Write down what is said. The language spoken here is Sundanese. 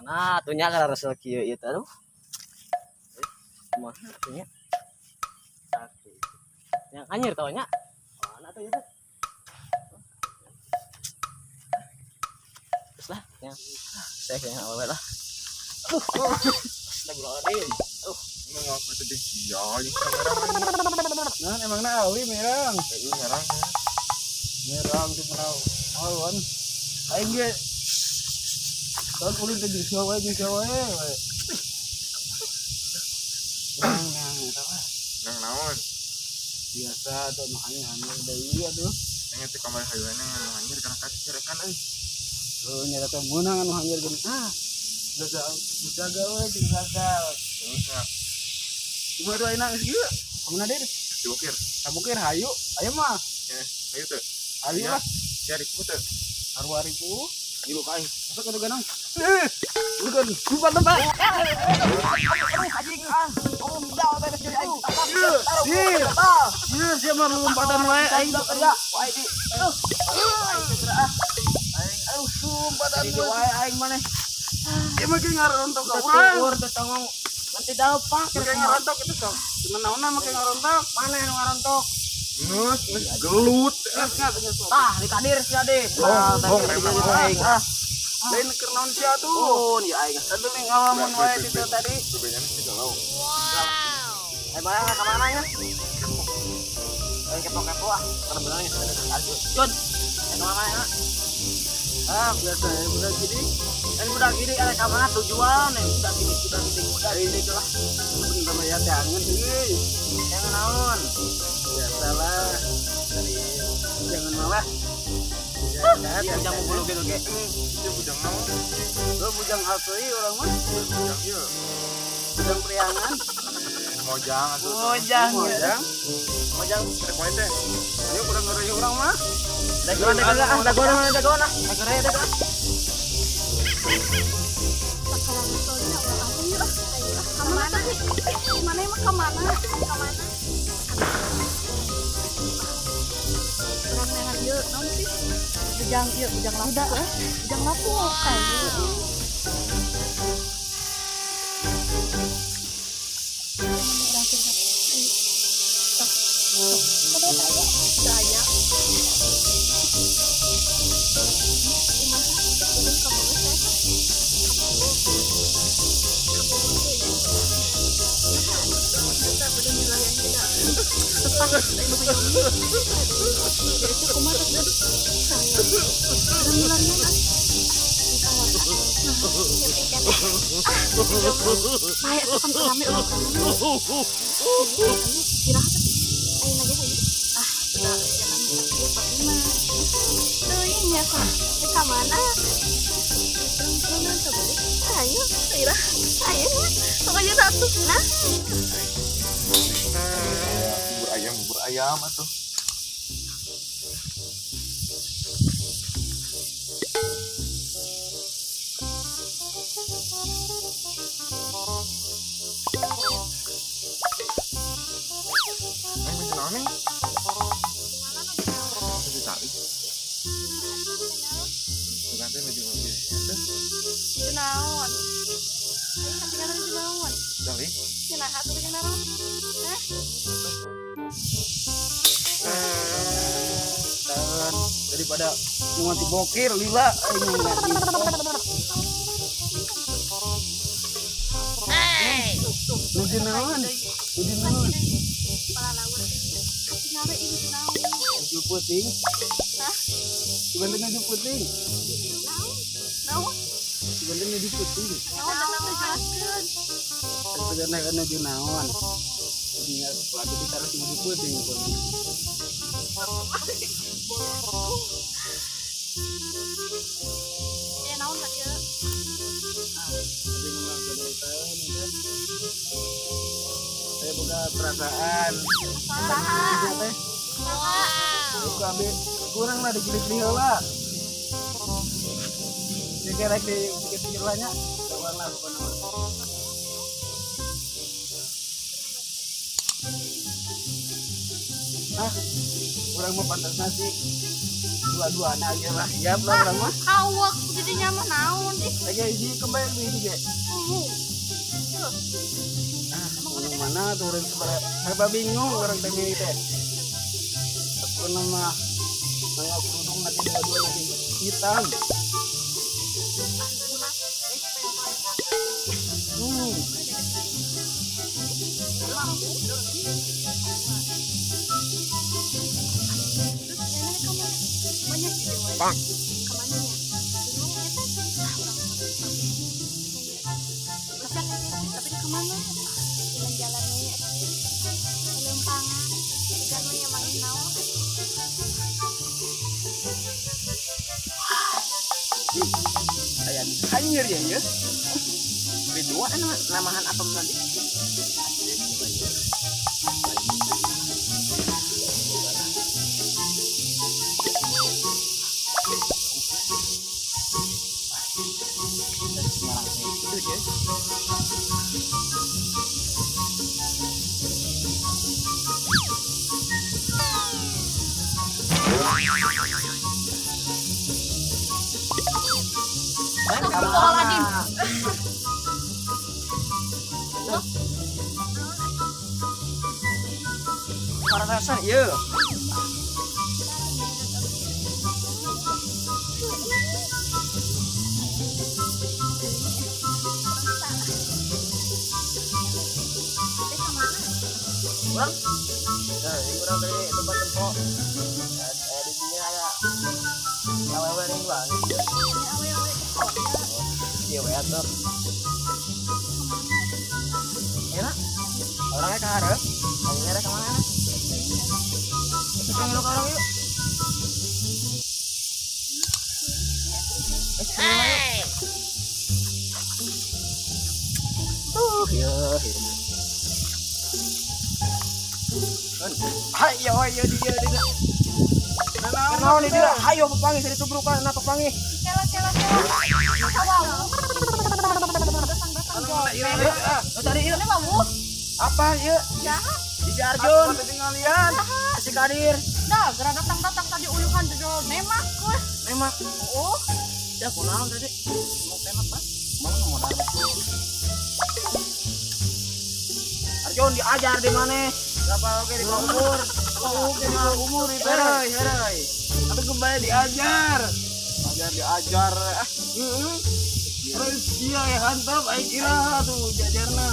Mana atuh nya kana resel kieu ieu teh, aduh. Kumaha atuh nya? Sakit. Yang anjir tau nya. Mana tuh itu? Terus lah, yang saya yang awal lah. Aduh. Astagfirullahaladzim. Aduh. Emang aku teh sia jeung merang. Nah, emangna awi merang. Eh, merang. Merang di merau. Awan. Aing ge tahun ulin teh jeung sia wae jeung sia wae. Nang nang eta mah Nang naon? Biasa tuh nu hanya deui atuh. Yang teh kamari hayuan yang anjir kana kacerekan euy. Heuh, nya teh meunang anu hanyir geuning. Ah. Gagal, gagal we jeung gagal. Terus ya. Cuma tuh ayeuna geus kieu. Kamana deui? Dibukir. Kabukir hayu, ayo mah. Ya, hayu teh. Hayu Iya. lah. Sia ribu teh. Arwah ribu. Ibu ka aing. Masuk ke ganang. Eh, bukan. Lupa tempat. Aduh, anjing ah. Oh, udah beres jadi aing. Iya. Iya, siapa lompatan wae aing Kerja. Wae di. Aduh. Aing segera ah. Aing aduh lompatan jadi wae aing maneh. Ieu mah ngarontok ka urang. Ukur teh tongong. Nanti dapat Make ngarontok itu sok. Cuman naonna make ngarontok? Mana yang ngarontok? Geus, geus gelut. Geus geus geus. Tah, dikadir sia deh. Bong, bong, emang aing ah. Lain keur naon sia tuh. Oh, ya aing. Aduh nih ngalamun wae di tadi. Bedanya sih galau. Eh, mana ka mana nya? Eh, kepo-kepo ah. Karena benernya. Jun. Eh, ka mana ya? Ah, biasa ya budak gini. Eh, budak gini ada ka mana tujuan? Eh, budak gini, budak gini, budak gini lah. Bener mah ya teh angen euy. Yang naon? Biasalah dari jangan malah. Iya, bujang bulu gitu ge. Ieu bujang naon? Lo bujang asli orang mah, Bujang ieu. Bujang priangan. Mojang atuh. Mojang. Mojang. Mojang. Rek wae teh. Ayo kurang ngeri orang mah. Dagoan, dagoan ah, dagoan, dagoan ah. Dagoan, dagoan. Kemana sih? Mana emang kemana? Kemana? Urang neangan ieu naon sih? Bujang ieu, bujang lapu. Bujang lapu kayak. Urang curhat. Ayo. Sok, sok. Coba tanya. Tanya. Kumaha? Belum kamu teh? Kita belum wilayah tidak tepat jadi kumaha saya belum milarian ah ah bae atuh kan rame ulah istirahat ayo lagi hayu ah udah jalan ieu pagi mah teuing nya kok ka mana? Ayo, ayo, ayo, pokoknya satu, nah. Bubur ayam atuh. Neng bisa naon, Neng? Bisa cari. Bukan teh nuju biaya teh. Itu naon? Ayo katingalan itu naon? Cari. Cenah atuh jeung naon? Hah? Dan daripada mau mati bokir lila aing Nuju naon? Nuju naon? Palalaur katingalan itu naon? Nuju puting. Hah? Sebentar nuju puting. Naon? Naon? Sebentar nuju puting. Naon datang teh jelaskeun. Sebenarnya kan nuju naon? Jadi waktu kita harus nuju puting pun. Eh naon tadi ya? Tapi memang kedutaan kan. Saya buka perasaan. Saha? Teh, Saha? buka ambil kurang lah dikit-dikit heula. Jadi rek di pikir-pikir lah nya. Kawan lah pokoknya mah. Ah, urang mah pantas nasi dua-dua aja lah, siap lah urang mah. Awak Dinya mah naon ih. Lagi hiji kembali hiji ge. Tuh. Ah, mana tuh orang sebenarnya serba bingung orang teh ini teh. Aku nama nanya kerudung nanti dua-dua nanti hitam. Hmm. Terus enak ka mana? Banyak gitu wae. Bang. Kemana ya? Bingung ya teh. Ah, urang Resep, tapi di kemana? Jalan-jalan we atuh. Lempangan. Ikan we yang manggih naon. Aya hanyir ya ya. Berdua namahan apa nanti? Itu dia. Astagfirullahaladzim. Parasan, iya. Teh kamana? Urang. Nah, ini urang tadi tempat tempo. Di sini ada awewe ring banget. Ya awewe. Iya, we atuh. Enak. Orangnya ke hareup. Aing rek ka mana? Itu ngilu ka urang yuk. Eh, yuk. Tuh, ya, ya. Hayo, hayo dia dia. Kenaon dia? Hayo papanggih sari tubrukan na papanggih. Kela kela kela. Sawau. Datang-datang Iya, ah, tadi ieu. Ini wawuh. Apa ieu? Jahat. Di si Arjun, Ketinggalan. si Kadir. Dah, geura datang-datang tadi uyuhan judul nemak we. Nemak. Oh, Ya kunaon tadi? Mau temak, Pak? Mau modal. Arjun diajar di mana? Berapa oke di bawah umur? Oh, di bawah umur itu. Heureuy, heureuy. Atau kembali diajar. Ajar diajar. Ah, heeh. Terus dia ya hantap aing kira tuh jajarna.